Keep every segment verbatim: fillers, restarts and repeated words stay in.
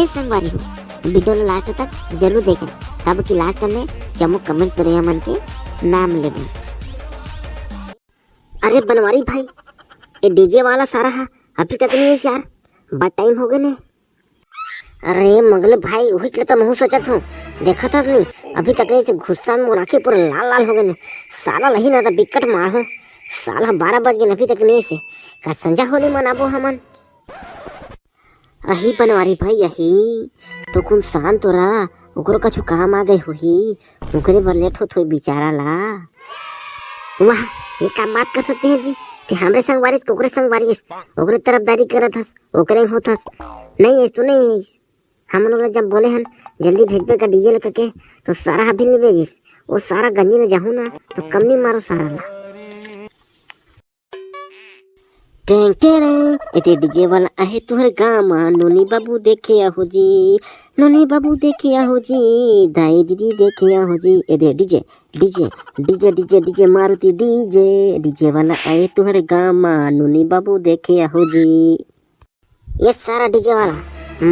संगवारी हो, video ला last तक जरूर देखें, तब कि last में जम्मो comment करइया मन के नाम लेबो। अरे बनवारी भाई, ये DJ वाला सारा हा अभी तक नहीं है यार, बड़ time हो गए ने। अरे मंगलू भाई, उही च तो महूं सोचत हूँ, देखत हस नहीं, अभी तक नहीं से गुस्सा में मोर आँखी पूरा लाल लाल हो गए ने। साला नहीं ना तो बिकट मार हो, साला बारह बज गए अभी तक नहीं से, का संझा होली मनाबो हमन? अही बनवारी भाई, अही तो कुन शांत तो रह, ओकरो कछु काम आ गए होही, ओकरे बर late होत होही बेचारा ला। वाह, ये का बात कर सकते हैं जी? ते हमरे संगवारी के ओकरे संगवारी, ओकरे तरफदारी करत हस, ओकरे होत हस। नहीं है तो नहीं है। हमन ओला जब बोले हन जल्दी भेजबे का DJ ल कके, तो सारा हा भी नहीं भेजिस। वो सारा गंजी ल जाहू ना, तो कम नहीं मारो सारा ला। टेंग टेंग, एदे DJ वाला आहे तुहर गाँव मा, नोनी बाबू देखे आहो जी, नोनी बाबू देखे आहो जी, दाई दीदी देखे आहो जी। एदे DJ, DJ, DJ, DJ, DJ Maruti DJ, DJ वाला आए तुहर गाँव मा, नोनी बाबू देखे आहो जी। ये सारा DJ वाला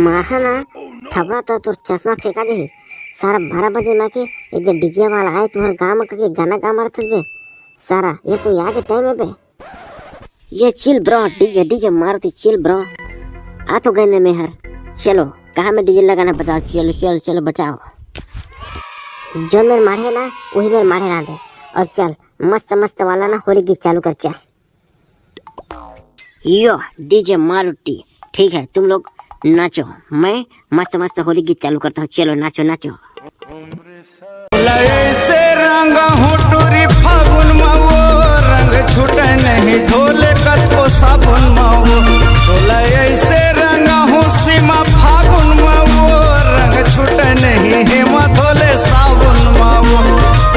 मारहा ना, थपड़ा तो तोर चश्मा फेंका जाही। सारा बारह बजे मा के एदे DJ वाला आए तुहर गाँव मा कके गाना गा मारत बे। सारा ये कोई आगे time है बे? ये chill bro, DJ, DJ Maruti chill bro। आ तो गए ने मेहर। चलो, कहाँ में DJ लगाना बताओ, चलो, चलो, चलो बचाओ। जो मेर माढ़े ना, वही मेर माढ़े रहते। और चल, मस्त मस्त वाला ना होली गीत चालू कर, चल। यो DJ मारुति, ठीक है, तुम लोग नाचो, मैं मस्त मस्त होली गीत चालू करता हूँ। चलो नाचो, नाचो। ऐसे रंग हो टूरी फागुन मा वो, रंग छूटे नहीं धोले कतको साबुन मा वो। तोला ऐसे रंग हो सीमा फागुन मा वो, रंग छूटे नहीं हेमा धोले साबुन मा वो।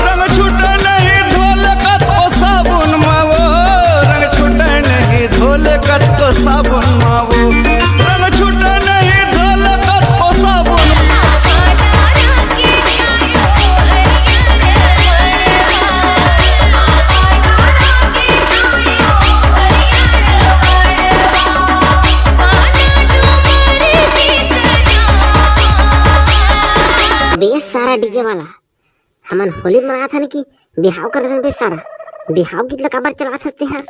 रंग छूटे नहीं धोले कतको साबुन मा वो, रंग छूटे नहीं धोले कतको साबुन मा वो। रंग छूटे नहीं धोले कतको साबुन। बे सारा DJ वाला, हमन होली मनात हन कि बिहाव करत हन बे सारा? बिहाव गीत ला काबर चलात हस ते हर?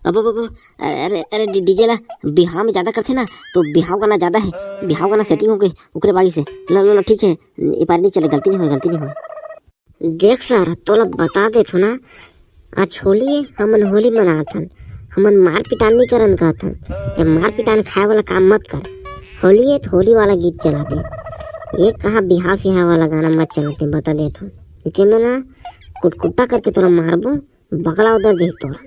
अब, अब, अब, अरे, अरे, डि-, DJ ला बिहाव में ज्यादा करथे ना, तो बिहाव गाना ज्यादा है, बिहाव गाना setting हो गए, ओकरे बागी से। लो, लो, लो, ठीक है, ये पारी नहीं चले, गलती नहीं होय, गलती नहीं होय। देख सारा, तोला बता देथो ना, आज होली है, हमन होली मनात हन, हमन मार पिटान नहीं करन कहत हन, ये मार पिटान खाए वाला काम मत कर। होली है तो होली वाला गीत चला दे, ये कहाँ बिहाव सिहाव वाला गाना मत चला दे, बता देथो। इके में ना कुटकुट्टा करके तोला मारबो, बगला उधर जही तोर।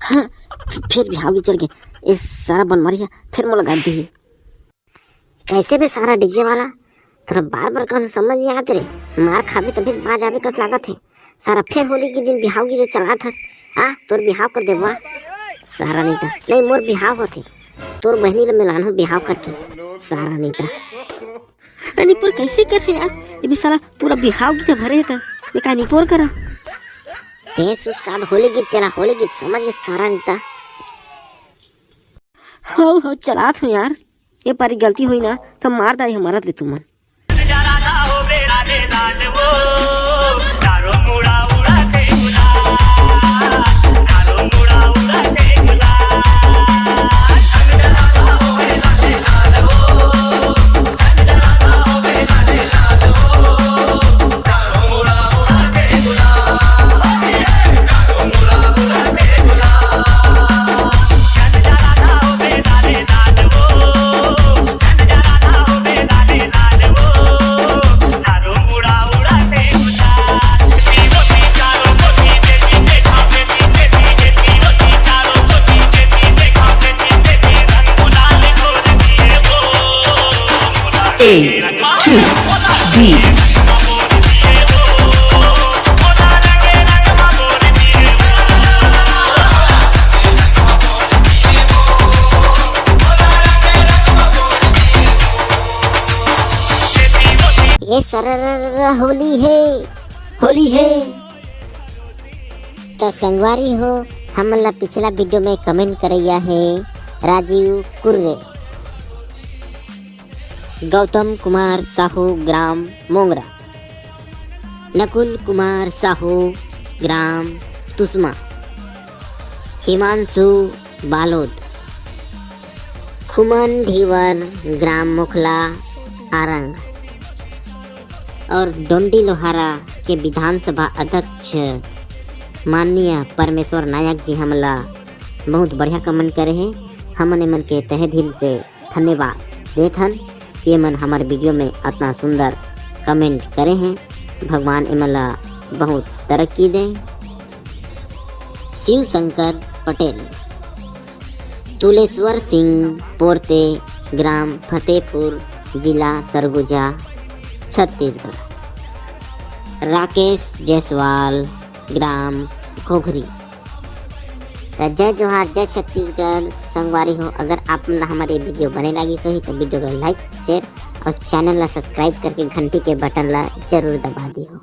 हाँ, फिर बिहाव गीत चल के, ए सारा बनमारिया फिर मोला गाली दिही। कैसे बे सारा DJ वाला, तोरा बार बार कहूँ समझ नहीं आते रे, मार खाबे तभी बाज आबे कस लागत है। सारा फिर होली के दिन बिहाव गीत चलात हस, आ तोर बिहाव कर देबो आ। सारा नहीं था, नहीं मोर बिहाव होथे, तोर बहनी ले मिलान हो बिहाव करके। सारा नहीं था। अरे पर कैसे कर रहे यार, ये भी साला पूरा बिहाव गीत भरे था, मैं कहा नहीं पोर करा। ते सुस्साद होली गीत चला, होली गीत समझ के सारा नहीं था। हो, हो, चलात हूँ यार। ये पारी गलती होई ना, तो मार दाई हमारा ले तुमन। रही है। तो संगवारी हो, हमन ला पिछला वीडियो में कमेंट करैया है राजीव कुर्रे। गौतम कुमार साहू, ग्राम मोंगरा। नकुल कुमार साहू, ग्राम तुसमा। हिमांशु बालोद। खुमन धीवर, ग्राम मोखला, आरंग। और डोंडी लोहारा के विधानसभा अध्यक्ष माननीय परमेश्वर नायक जी हमला बहुत बढ़िया कमेंट करे हे। हमन एमन के तहे दिल से धन्यवाद देथन कि एमन हमर वीडियो में अतना सुंदर कमेंट करे हे। भगवान एमन ला बहुत तरक्की दे। शिव शंकर पटेल। तुलेश्वर सिंह पोरते, ग्राम फतेहपुर, जिला सरगुजा, छत्तीसगढ़। राकेश जायसवाल, ग्राम घोघरी। त जय जोहार, जय छत्तीसगढ़। संगवारी हो, अगर आप मन ला हमर ये वीडियो बने लागिस होही त वीडियो ला लाइक, शेयर और चैनल ला सब्सक्राइब करके घंटी के बटन ला जरूर दबा दिहो।